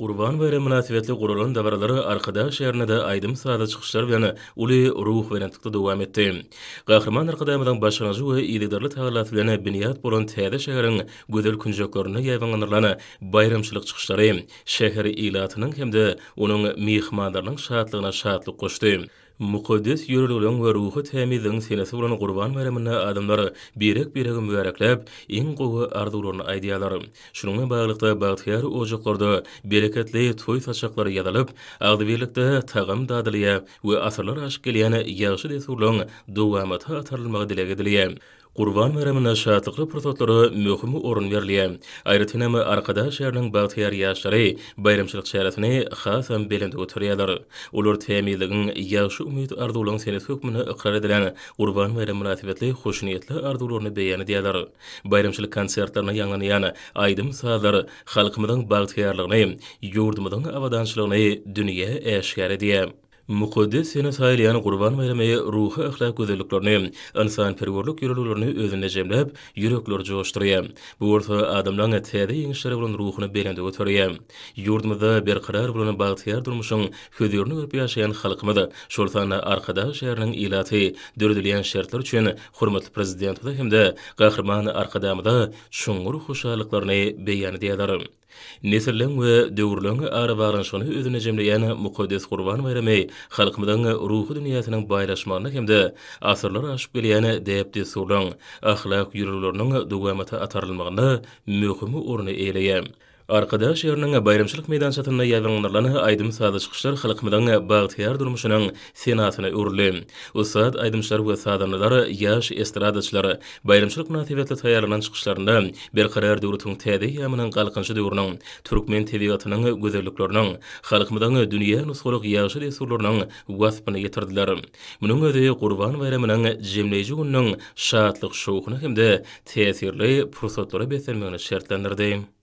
Gurban baýramy mynasybetli guralan dabaralar Arkadag şäherinde-de aýdym-sazly çykyşlar bilen uly ruhubelentlikde dowam etdi. Gahryman Arkadagymyzyň başlangyjy we yzygiderli tagallasy bilen binýat bolan täze şäheriň gözel künjeklerinde ýaýbaňlandyrylan baýramçylyk çykyşlary şäher ilatynyň hem-de onuň myhmanlarynyň şatlygyna şatlyk goşdy. Mukaddes ýörelgeleriň we ruhy tämizligiň senesi bolan Gurban baýramynda adamlar birek-biregi mübärekläp, iň gowy arzuwlaryny aýdýarlar. Şunuň bilen baglylykda, bagtyýar ojaklarda bereketli toý saçaklary ýazylyp, agzybirlikde tagam dadylýar we asyrlar aşyp gelýän ýagşy dessurlaryň dowamata atarylmagy dileg edilýär. Gurban baýramynda şatlykly pursatlara möhüm orun berilýär. Aýratyn hem Arkadag şäheriniň bagtyýar ýaşlary baýramçylyk çäresini hasam belende göterýärler. Olar tämizligiň, ýagşy umyt-arzuwlaryň senesi hökmünde ykrar edilen Gurban baýramy mynasybetli hoşniýetli arzuwlaryny beýan edýärler. Baýramçylyk konsertlerinde ýaňlanýan aýdym-sazlar halkymyzyň bagtyýarlygyny, ýurdumyzyň abadançylygyny dünýä äşgär edýär. Mukaddes sene saýylýan Gurban baýramy ruhy-ahlak gözelliklerini, ynsanperwerlik ýörelgelerini özünde jemläp, ýürekleri joşdurýar. Bu bolsa adamlaryň täze ýeňişlere bolan ruhuny belende göterýär. Ýurdumyzda berkarar bolan bagtyýar durmuşyň hözirini görüp ýaşaýan halkymyz, şol sanda Arkadag şäheriniň ilaty döredilýän şertler üçin hormatly Prezidentimize hem-de Gahryman Arkadagymyza çuňňur hoşallyklaryny beýan edýärler. Nesilleň we döwürleň arabaglanyşygyny özünde jemleýän mukaddes Gurban baýramy halkymyzyň ruhy dünýäsiniň baýlaşmagynda hem-de asyrlar aşyp gelýän däp-dessurlaryň, ahlak ýörelgeleriniň dowamata atarylmagynda möhüm orny eýeleýär. Arkadag şäheriniň baýramçylyk meýdançasynda ýaýbaňlandyrylan aýdym-sazly çykyşlar halkymyzyň bagtyýar durmuşynyň senasyna öwrüldi. Ussat aýdymçylar we sazandalar, ýaş estradaçylar baýramçylyk mynasybetli taýýarlanan çykyşlarynda Berkarar döwletiň täze eýýamynyň Galkynyşy döwrüniň, türkmen tebigatynyň gözellikleriniň, halkymyzyň dünýä nusgalyk ýagşy dessurlarynyň waspyny ýetirdiler. Munuň özi Gurban baýramynyň jemleýji gününiň şatlyk-şowhuna hem-de täsirli pursatlara beslenmegini şertlendirdi.